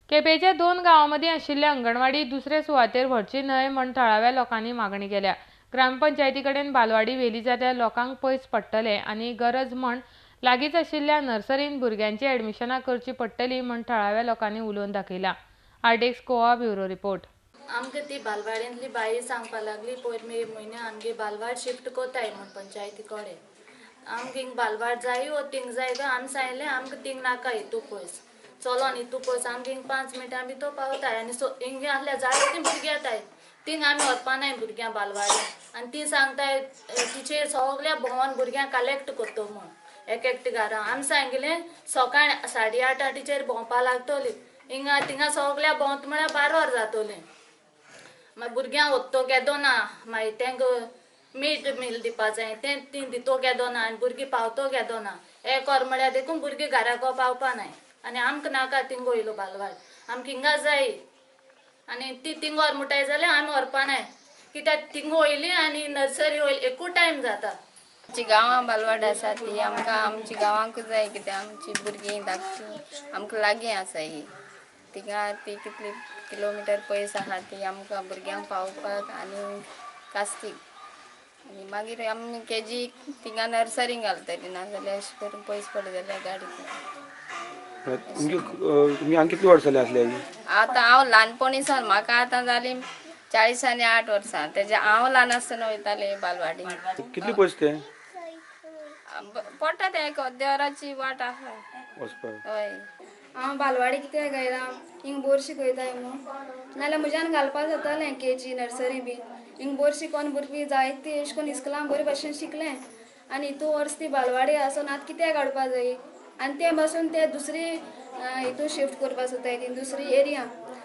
केपेंच्या 2 गांवां मदीं आशिल्ले अंगणवाडी दुसरे सुवातेर व्हरची न्हय म्हण थळाव्या लोकांनी मागणी केल्या. ग्रामपंचायती कडेन बालवाडी व्हेली जाल्यार लोकांक पयस पडटले आनी गरज म्हण लागींच आशिल्ल्या नर्सरीन भुरग्यांची एडमिशनां करची पडटली म्हण थळाव्या लोकांनी उलोवन दाखयला. RDX Goa bureau report. आमकां ती बालवाडींतली बाई सांगपा लागली पयर मे म्हयन्या आमगे बालवाड शिफ्ट कोताय म्हण पंचायती कडेन. आमकां हिंग बालवाड जाय वो थिंग जाय काय आमी सांगलें आमकां थिंग नाका हितू पयस चलोन हितू पयस आमकां हिंग 5 मिनटां भितर पावताय आनी हिंगे आसल्यार जाय तीं भुरगीं येताय थिंग आमी वचपा नाय भुरग्यां बालवाडी. आनी ती सांगताय टिचर सगळ्या भोंवन भुरग्यांक कलेक्ट करतो म्हण एक एकटे घरां. आमी सांगिल्लें सकाळी 8:30 टिचर भोंवपा लागतली हिंगा थिंगा सगळ्या भोंवत म्हळ्यार 12 वर जातोलें. मागीर भुरग्यांक वत्तो केदो ना मागीर तांकां मीठ मील दिवपा जाय तें ती दितो केदो ना आनी भुरगीं पावतो केदो ना. एक वर म्हळ्यार देखून भुरगीं घराक पावपा नाय आनी आमकां नाका थिंग वयलो बालवाड आमकां हिंगा जाय. आनी ती थिंग व्हर म्हणटाय जाल्यार आमी व्हरपा नाय कित्याक थिंग वयली आनी नर्सरी वयली एकूच टायम जाता. आमची गांवां बालवाड आसा ती आमकां आमची गांवांकूच जाय कित्याक आमची भुरगीं धाकटी आमकां लागीं आसा ही थिंगा ती कितली किलोमिटर पयस आहा ती आमकां भुरग्यांक पावपाक आनी कास्तीक. आनी मागीर आमी केजी थिंगा नर्सरींक घालतली नाजाल्यार अशें करून पयस पडले जाल्यार गाडी. तुमी हांगा कितली वर्सां जालीं आसली? आतां हांव ल्हानपणी सावन म्हाका आतां जालीं 48 वर्सां. तेजे हांव ल्हान आसतना वयतालें बालवाडी. कितली पयस तें पडटा तें एक देवराची वाट आहा वचपाक. हय. हांव बालवाडी कित्याक गायला हिंग बोर शिकयताय म्हूण नाजाल्यार म्हज्यान घालपा जातालें केजी नर्सरी बी. हिंग बोर शिकोन भुरगीं जायतीं अशें करून इस्कुलान बरे भशेन शिकलें आनी हितू वर्स ती बालवाडी आसून आतां कित्याक काडपा जाय. आनी ते बसून ते दुसरी हितू शिफ्ट करपा सोदताय ती दुसरी एरिया.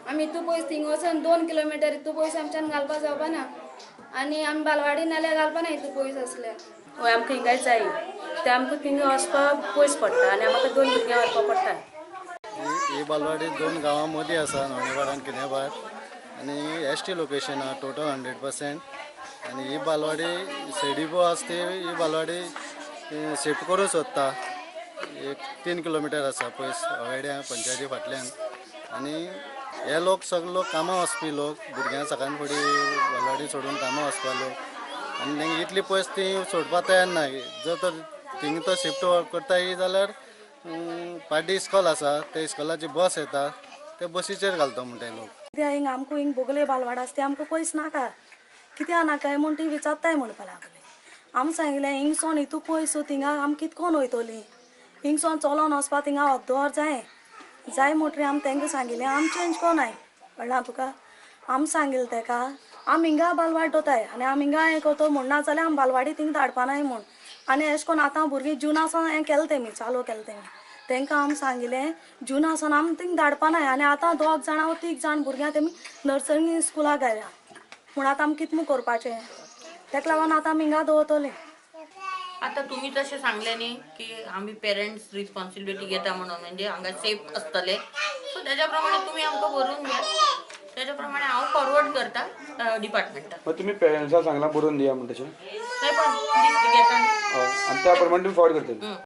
आमी हितू पयस थिंग वचोन 2 किलोमिटर हितू पयस आमच्यान घालपा जावपा ना आनी आमी बालवाडी नाल्यार घालपा ना हितू पयस आसल्यार. हय आमकां हिंगाय जाय ते आमकां थिंगा वचपाक पयस पडटा आनी आमकां 2 भुरग्यां व्हरपा पडटा. ही बालवाडी 2 गांवां मदीं आसा, नोणेबार आनी किनेबार आनी एस टी लोकेशन आहा टोटल 100%. आनी ही बालवाडी सेडिबो आसा ती ही बालवाडी शिफ्ट करूंक सोदता. एक 3 किलोमिटर आसा पयस अवेड्या पंचायती फाटल्यान. आनी हे लोक सगळे लोक कामां वचपी लोक, भुरग्यांक सकाळ फुडें बालवाडी सोडून कामां वचपा लोक आनी तांकां इतली पयस ती सोडपाक तयार ना. जर तर थिंग तो शिफ्ट करताय जाल्यार पाड्डी इस्कॉल आसा त्या इस्कॉलाची बस येता त्या बसीचेर घालता म्हणटा लोक. कित्याक हिंग आमकां हिंग बोगले बालवाड आसा ते आमकां पयस नाका कित्याक नाकाय म्हूण ती विचारताय म्हणपा लागली. आमी सांगलें हिंगसोन हितू पयस थिंगा आमी कितकोन वयतली हिंगसोन चलोन वचपा थिंगा अर्द वर जाय जाय म्हणटरी आमी तांकां सांगिल्लें आमी चेंज कोनाय कळ्ळां तुका. आमी सांगिल्लें ताका आमी हिंगा बालवाड दवरताय आनी आमी हिंगा हें करता म्हूण ना जाल्यार आमी बालवाडी थिंग धाडपा नाय म्हूण. आनी अशें करून आतां भुरगीं जुना सावन हें केलें तेमी चालू केलें तेमी तांकां आमी सांगिल्लें जुना सावन आमी थिंग धाडपा नाय आनी आतां 2 जाणां वो 3 जाण भुरग्यां तेमी नर्सरी स्कुलाक घाल्या म्हूण आतां आमी कितें करपाचें ताका लागून आतां आमी हिंगा दवरतलीं. आतां तुमी तशें सांगलें न्ही की आमी पेरंट्स रिस्पॉन्सिबिलिटी घेता म्हणून म्हणजे हांगा सेफ आसतले सो तेज्या प्रमाणे तुमी आमकां बरोवन दिया तेज्या प्रमाणे हांव फॉरवर्ड करता डिपार्टमेंटाक. तुमी पेरंट्सांक सांगलां बरोवन दिया म्हण तशें पण लिस्ट घेता आनी त्या प्रमाणे तुमी फॉरवर्ड करतले.